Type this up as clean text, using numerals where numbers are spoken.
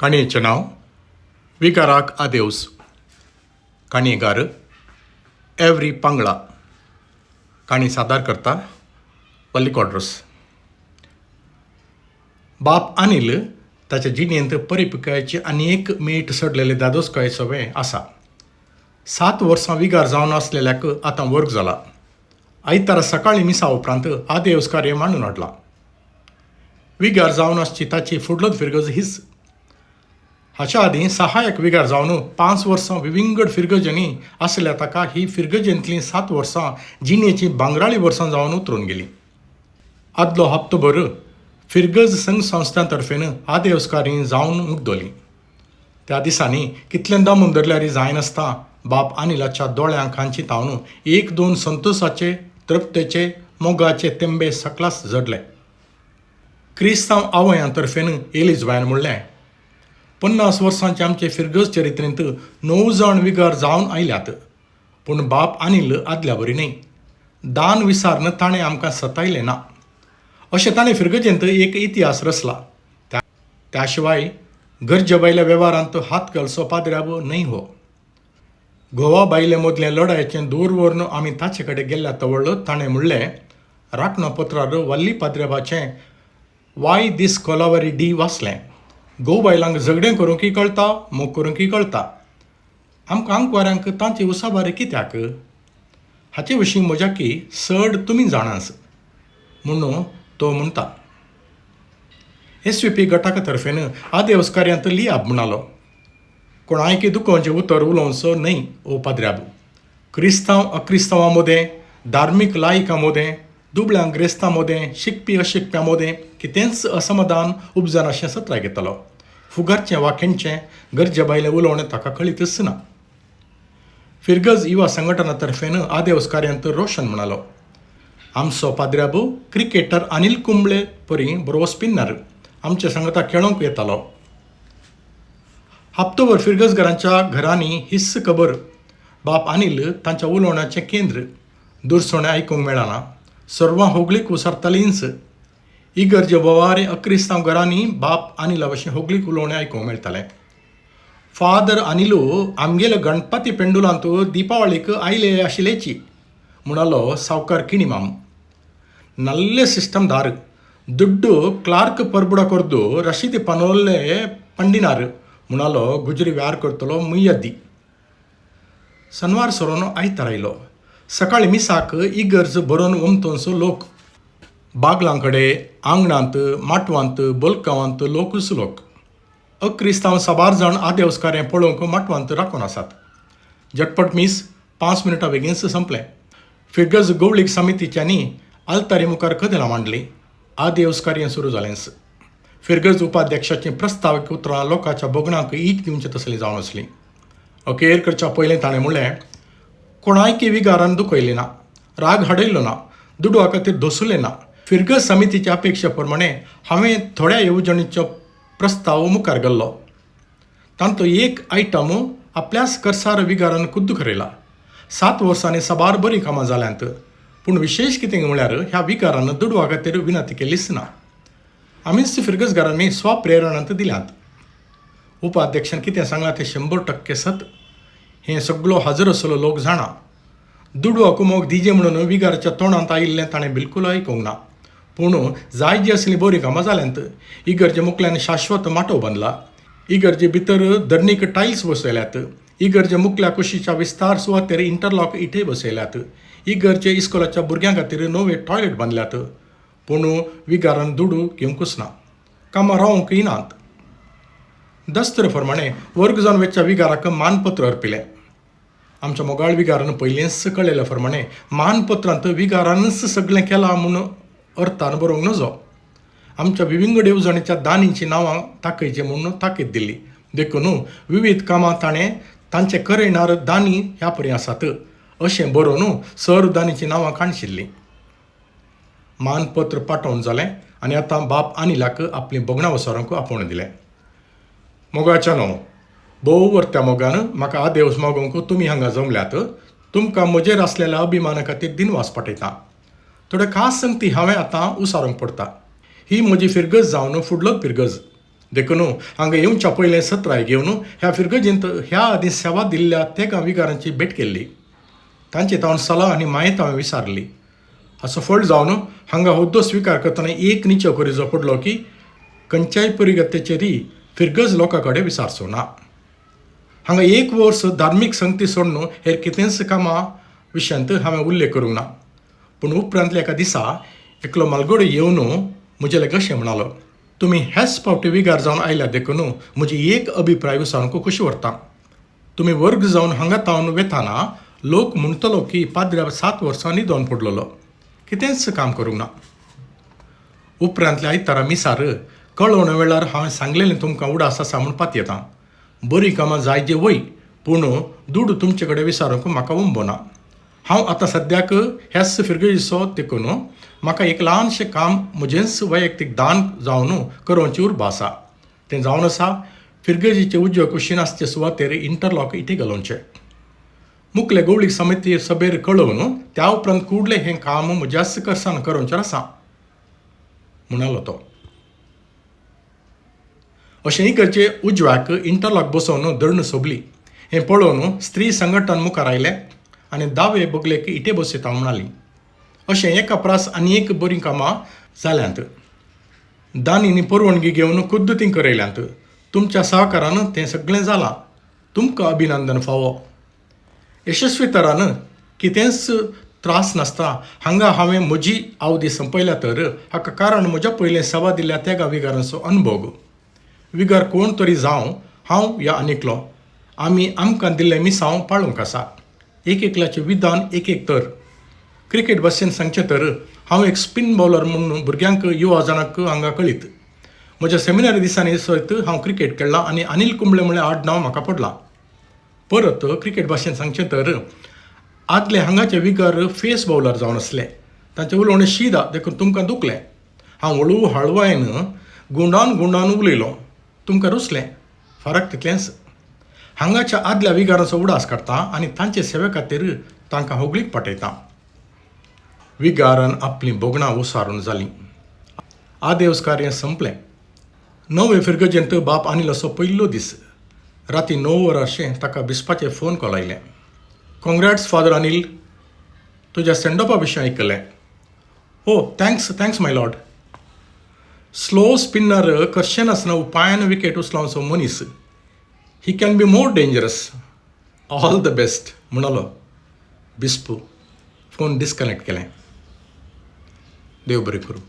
काणयेचें नांव विगाराक आदेवस. काणयेगार एवरी पांगळा. काणी सादर करता वल्ली क्वाड्रस. बाप अनिल ताच्या जिणेंत परिपिकायची आनी एक मीठ सडलेले दादोसकाय सवें आसा. 7 वर्सां विगार जावन आसलेल्याक आतां वर्ग जाला. आयतारा सकाळीं मिसा उपरांत आदेवस कार्य मांडून हाडलां. विगार जावन आसची ताची फुडलोच फिरगज हीच. हाच्या आदीं सहायक विगार जावन 5 वर्सां विविंगड फिरगजांनी आसल्या ताका ही फिरगजेंतलीं 7 वर्सां जिणेचीं भांगराळी वर्सां जावन उतरून गेलीं. आदलो हप्तोभर फिरगज संघ संस्थां तर्फेन आदेवस्कारी जावन मुगदली. त्या दिसांनी कितलें दामून धरल्यार जायनासता बाप अनिलाच्या दोळ्यांक खांची तावन 1-2 संतोषाचे, तृप्तेचे, मोगाचे तेंबे सकलास जडले. क्रिस्तांव आवयां तर्फेन एलिजबायन म्हणलें, 50 वर्सांचे आमचे फिरगज चरित्रेंत 9 जाण विगार जावन आयल्यात, पूण बाप अनिल आदल्या बरी न्हय. दान विसारन ताणें आमकां सतायलें ना. अशें ताणें फिरगजेंत एक इतिहास रचला. त्या शिवाय गरजे बायल्या वेव्हारांत हात घालचो पाद्र्याब न्हय हो. गोवा बायले मदलें लडायचें दूर व्हरून आमी ताचे कडेन गेल्ल्या तवळ ताणें म्हणलें, राखणो पत्रार वल्ली पाद्र्याबाचें वाय दीस कोलावरी डी वाचलें. घोव बायलांक झगडें करूंकय कळटा, मोग करूंकय कळटा. आमकां आंकवाऱ्यांक तांची उसाबारी कित्याक? हाचे विशीं म्हज्याकी चड तुमी जाणास म्हणून तो म्हणटा. एस व्ही पी गटाका तर्फेन आदेवस कार्यांत लियाब म्हणालो, कोणायकी दुखोवचें उतर उलोवचो न्हय ओ पाद्र्याब. क्रिस्तांव अक्रिस्तांवां मदें, धार्मीक लायकां मदें, दुबळ्यां ग्रेस्तां मदें, शिकपी अशिकप्यां मदें कितेंच असमाधान उपजनाशें सत्राय घेतलो. फुगारचें वा खेणचें गरजे बायलें उलोवणें ताका कळीतच ना. फिरगज युवा संघटना तर्फेन आदेवस कार्यांत रोशन म्हणालो, आमचो पाद्र्याबू क्रिकेटर अनिल कुंबळे परी बरो स्पिन्नर, आमच्या सांगता खेळोंक येतालो. हप्तोभर फिरगजघरांच्या घरांनी हिस्स खबर. बाप अनिल तांच्या उलोवण्याचें केंद्र. दुरसोणें आयकूंक मेळना. सर्वां होगळीक उसारतालींच. इगर्जे बोवारे अक्रिस्तांव घरांनी बाप अनिला भशेन होगळीक उलोवणें आयकूंक मेळटालें. फादर अनिलू आमगेले गणपती पेंडुलांत दिपावळीक आयले आशिल्लेची म्हणालो सावकार किणीमाम. नल्ले सिस्टमदार दुड्ಡು क्लार्क परबुडा ಕೊರ್ದು रशीद पनोल्ले पंडिनार म्हणालो गुजरी व्यार करतलो मुयद्दी. सनवार सरोन आयतार आयलो. सकाळीं मिसाक इगर्ज भरून ओमतोनसो लोक. बागलां कडेन, आंगणांत, माटवांत, बोलकावांत लोकूच लोक. अक्रिस्तांव साबार जाण आदेवस कार्य पळोवंक माटवांत राखून आसात. झटपट मीस 5 मिनटां बेगीनच संपलें. फिरगज गोवळीक समितीच्यांनी आल्तारी मुखार कदेलां मांडलीं. आदेवस कार्य सुरू जालेंच. फिरगज उपाध्यक्षाचीं प्रस्तावीक उतरां लोकांच्या भोगणांक ईक दिवचें तसलीं जावन आसलीं. अखेर करच्या पयलें ताणें म्हणलें, कोणायकी विगारान दुखयलें ना, राग हाडयलो ना, दुडवा खातीर धोसुलें ना. फिरगज समितीच्या अपेक्षे प्रमाणे हांवें थोड्या येवजणीचो प्रस्ताव मुखार घाल्लो. तांतो एक आयटम आपल्याच करसार विगारान खुद्द खरयला. 7 वर्सांनी साबार बरीं कामां जाल्यांत, पूण विशेश कितें म्हळ्यार ह्या विगारान दुडवा खातीर विनंती केलीच ना. आमीच फिरगजगारांनी स्वप्रेरणांत दिल्यात. उपाध्यक्षान कितें सांगलां तें 100% सत. हें सगळो हाजर आसलो लोक जाणा. दुडवा कुमोक दिजे म्हणून विगाराच्या तोंडांत आयिल्लें ताणें बिलकूल आयकूंक ना. पूण जाय जी आसलीं बरीं कामां जाल्यांत. इगर्जे मुखल्यान शाश्वत माटोव बांदला. इगर्जे भितर धरणीक टायल्स बसयल्यात. इगर्जे मुखल्या कुशीच्या विस्तार सुवातेर इंटरलॉक इटे बसयल्यात. इगर्जे इस्कोलाच्या भुरग्यां खातीर नवे टॉयलेट बांदल्यात. पूण विगारान दुडू घेवंकूच ना. कामां रावंकय नात. दस्तर प्रमाणे वर्ग जावन वेच्या विगाराक मानपत्र अर्पिलें. आमच्या मोगाळ विगारान पयलेंच कळयल्या प्रमाणे मानपत्रांत विगारानच सगळें केलां म्हूण अर्थान बरोवंक नजो. आमच्या विविंगड येवजणेच्या दानींचीं नांवां ताकयचीं म्हूण ताकीद दिल्ली. देखून विविध कामां ताणें तांचे करयणार दानी ह्या परी आसात अशें बरोवन सर दानीचीं नांवां काणशिल्लीं. मानपत्र पाठोवन जालें आनी आतां बाप अनिलाक आपलीं भोगणां वसरोंक आपोवणें दिलें. मोगाच्या न्हू भोव वर्त्या मोगान म्हाका आदेवस मागोवंक तुमी हांगा जमल्यात. तुमकां म्हजेर आसलेल्या अभिमाना खातीर दिनवास पाठयता. थोड्यो खास संगती हांवें आतां उसारूंक पडटा. ही म्हजी फिरगज जावन फुडलो फिरगज. देखून हांगा येवच्या पयलें सत्राय घेवन ह्या फिरगजेंत ह्या आदीं सेवा दिल्ल्या तेगां विगारांची भेट केल्ली. तांचे तावन सलाह आनी मायत हांवें विचारली. हाचो फळ जावन हांगा हुद्दो स्विकार करतना एक निचो करिजो पडलो की खंयच्याय परिगतेचेरय फिरगज लोकां कडेन विचारचो ना. हांगा एक वर्स धार्मीक संगती सोडून हेर कितेंच कामां विशयांत हांवें उल्लेख करूंक ना. पूण उपरांतल्या एका दिसा एकलो मालगडो येवन म्हजे लागीं अशें म्हणालो, तुमी ह्याच फावटी विगार जावन आयल्या देखून म्हजी एक अभिप्राय विचारूंक खुशी व्हरता. तुमी वर्ग जावन हांगा तावन वेताना लोक म्हणटलो की पाद्र्या 7 वर्सां न्हिदोन पडलेलो, कितेंच काम करूंक ना. उपरांतल्या आयतारा मिसार कळोवणे वेळार हांवें सांगलेलें तुमकां उडास आसा म्हूण पातयेतां. बरीं कामां जाय जे वय, पूण दुडू तुमचे कडेन विचारूंक म्हाका उंबो ना. हांव आतां सद्याक ह्याच फिरगजीचो देखून म्हाका एक ल्हानशें काम म्हजेंच वैयक्तीक दान जावन करोवची उर्बा आसा. तें जावन आसा फिरगजीचे उजव्या कुशीन आसचे सुवातेर इंटरलॉक इटे घालोवचे. मुखले गवळीक समिती सभेर कळोवन त्या उपरांत कुडलें हें काम म्हज्याच खर्सान करोवचें आसा म्हणालो तो. अशें इगर्जे उजव्याक इंटरलॉक बसोवन दर्ण सोबली. हें पळोवन स्त्री संघटन मुखार आयलें आनी दावे बगलेक इटे बसयता म्हणाली. अशें एका प्रास आनी एक बरीं कामां जाल्यांत. दानींनी परवानगी घेवन खुद्द तीं करयल्यांत. तुमच्या सहकारान तें सगळें जालां. तुमकां अभिनंदन फावो. यशस्वी तरान कितेंच त्रास नासता हांगा हांवें म्हजी आवदी संपयल्या तर हाका कारण म्हज्या पयलें सेवा दिल्ल्या तेगा विगारांचो अनुभव. विगार कोण तरी जावं, हांव या आनीकलो, आमी आमकां दिल्लें मिसांव पाळूंक आसा. एक एकल्याचें विधान एक एक तर. क्रिकेट भाशेन सांगचें तर हांव एक स्पीन बॉलर म्हूण भुरग्यांक युवा जाणांक हांगा कळीत. म्हज्या सेमिनारी दिसांनी सयत हांव क्रिकेट खेळ्ळां आनी अनिल कुंबळे म्हळ्ळें आडनांव म्हाका पडलां. परत क्रिकेट भाशेन सांगचें तर आदले हांगाचे विगार फेस बॉलर जावन आसले. तांचें उलोवणें शीदा देखून तुमकां दुखलें. हांव हळू हळवायन गुंडान गुंडान उलयलो, तुमकां रुचलें. फरक तितलेंच. हांगाच्या आदल्या विगारांचो उडास काडटा आनी तांचे सेवे खातीर तांकां होगळीक पाठयता. विगारान आपलीं भोगणां उसारून जालीं. आदेवस कार्य संपलें. नवे फिरगजेंत बाप आनिल असो पयलो दीस. राती 9 वरांशें ताका बिस्पाचे फोन कॉल आयलें. कॉंग्रॅट्स फादर अनिल, तुज्या सेंडॉपा विशीं आयकलें. Oh thanks, thanks my lord. Slow spinner कर्शे नासतना उपायान विकेट उचलावचो मनीस. He can be more dangerous. All the best म्हणालो बिस्पू. फोन डिस्कनेक्ट केलें. देव बरें करूं.